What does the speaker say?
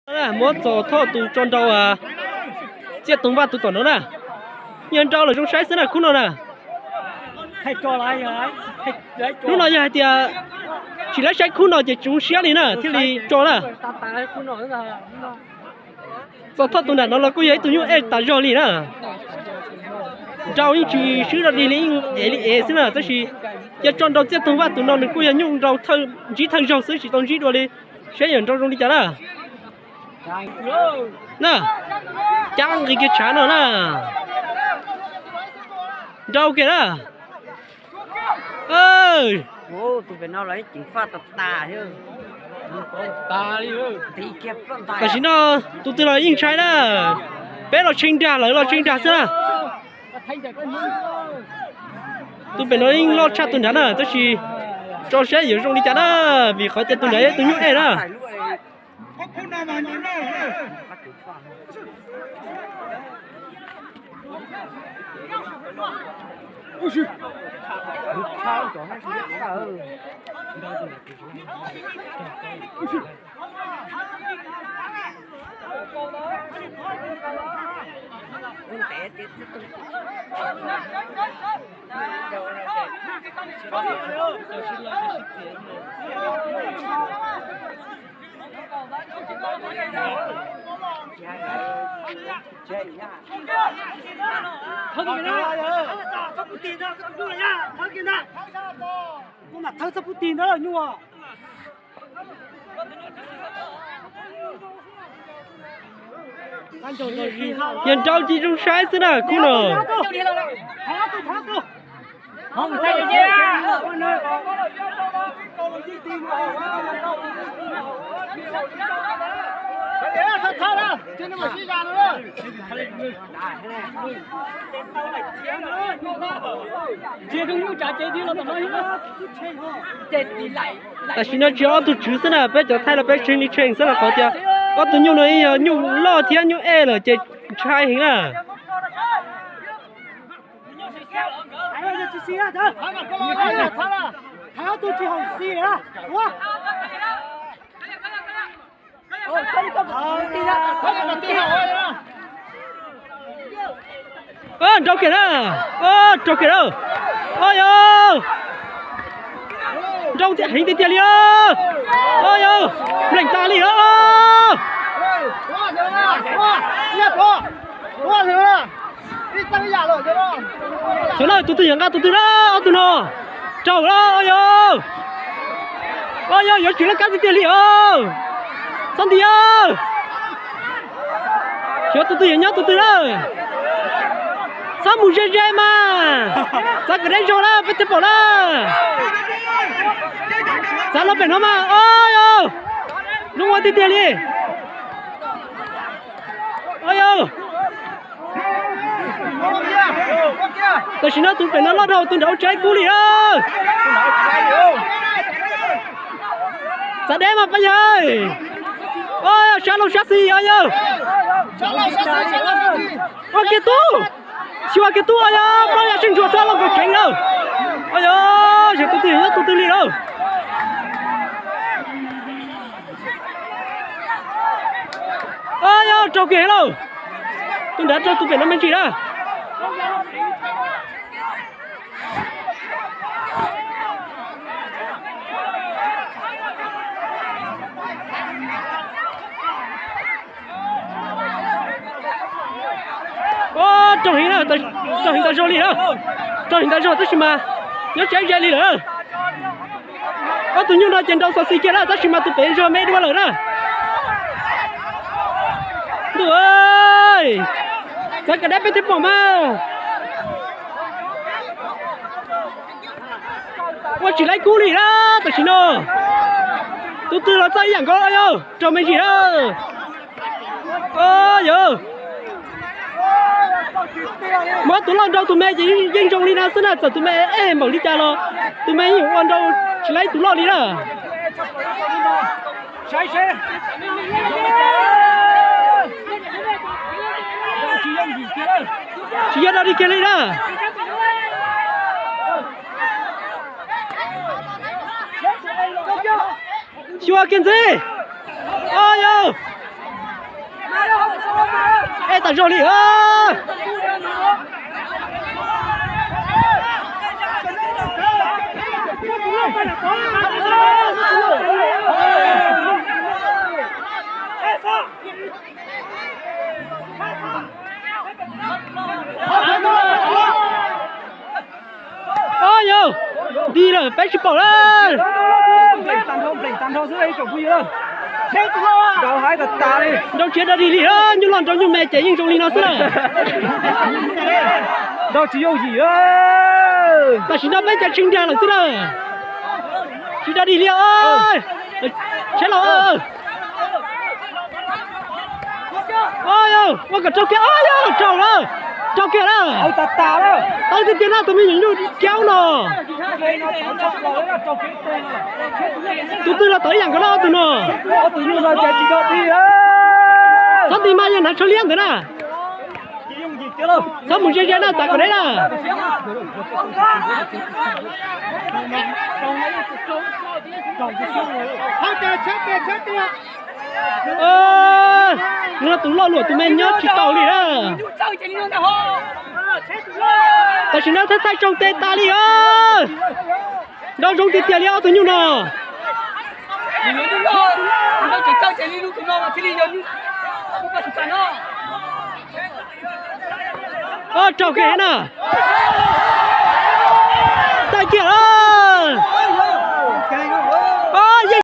Muab Txos Thoj tus tso nrau Txiaj Toog Vaj tus tom no na. Yog nrau lawm zoo saib xwb na khub no na. Hnub no yog hais tias tsis laib saib khub no ces tsis zoo siab li na thiaj li tso na. Txos Thoj tus nram no los kuj yog ib tug nyuj ej tas zog li na. Nrau yeej tsis swb rau dig li, yeej ev li ev xwb na, tab sis cia tso nrau Txiaj Toog Vaj tus no nws kuj yog nyuj nrau thawj ntsib thawj zaug xwb tsis tau ntsib dua li. Saib yog nrau zoo li cas na. Na, cab nqis kiag tshav no na. Nrau kiag na. Tam sim no tus twg los yeej ntshai na. Peb los tshee nrag, lawv los tshee nrag xwb na. Tus pem no yeej loj tshaj tus nrad na, tab sis tso saib yuav zoo li cas na, vim qhov tias tus nrad yog tus nyuj ej na. Yog nrau ci zoo saib xwb na khub no. Tam sim no tsis yog ob tug tswv xwb na, peb cov thaij los peb tshee li tshee xwb los qhov tias ob tug nyuj no yog nyuj loj thiab nyuj ej lawm ces ntshai heev na. Nrau kiag na, nrau kiag na. Yog nrau heev tiag tiag li. Yog npleem tas li. Xyov na tus twg yuav nqa tus twg na, ob tug no. Raug na, yog. Yog yuav tsis loj kab tiag tiag li os. Txhob nti. Xyov tus twg yuav nyob tus twg na. Txhob mus ze ze mas. Txav kom deb zog na peb thiaj pom na. Txav los pem no mas, yog. Zoo ua tiag tiag li. Yog. Tam sim no tus pem no loj dhau tus nrad ua tsaib kub li. Txav deb mas pab yawg. Sab laug sab xis os yawg. Ua kiag tub. Xyuas kiag tub os yawg, plaub yam sib ntsuas xwb los nkaus tseev lawm. Os yawg, xyov tus twg nyob tus twg li lawm. Os yawg, raug kiag heev lauj. Tus nrad raug tus pem no me ntsis na. Raug heev, raug heev tas zog li lawm. Raug heev tas zog tab sis mas nyob tsis ze li lawm. Ob tug nyuj no ces nrau xov xis kiag lawm tab sis mas tus pem zog me dua lawm na. Ntuj, txav kom deb peb thiaj pom mas. Ua tsis laib kub li na tam sim no. Tus twg los txawj ib yam nkaus yog raug me ntsis na. Yog muab tus loj nrau tus me ces yeej zoo li no xwb na, txawm tus me ej npaum li cas los tus me yeej yuav ua nrau tsis laib tus loj li na. Tsis yog dog dig kiag li na. Xyuas kiag ntxiv. Yog. Tag zog li. Au yau, dig lawm peb tsis pom lawm. Nrau tsiav da dig li, nyuj loj nrau nyuj me ces yeej zoo li no xwb lawm. Nrau tsis yooj yim. Tam sim no peb cov tsw nrag lawm xwb lawm. Tsis da dig li. Tsheb los. Au yau, ua kom raug kiag, au yau, raug lawm, raug kiag lawm. Tau tiag tiag na, tus me nyuam nyuj kiaub no. Tus twg los tau ib yam nkaus na, ob tug no. Txhob nti mas yog hnav tsho liab ntawd na. Txhob mus ze ze na, txav kom deb na. Nws tus loj luam tus me nyob tsis tau li na. Tam sim no thaij thaij tsaug tes tas li os. Nrau zoo tiag tiag li ob tug nyuj no. Raug kiag na. Tag kiag.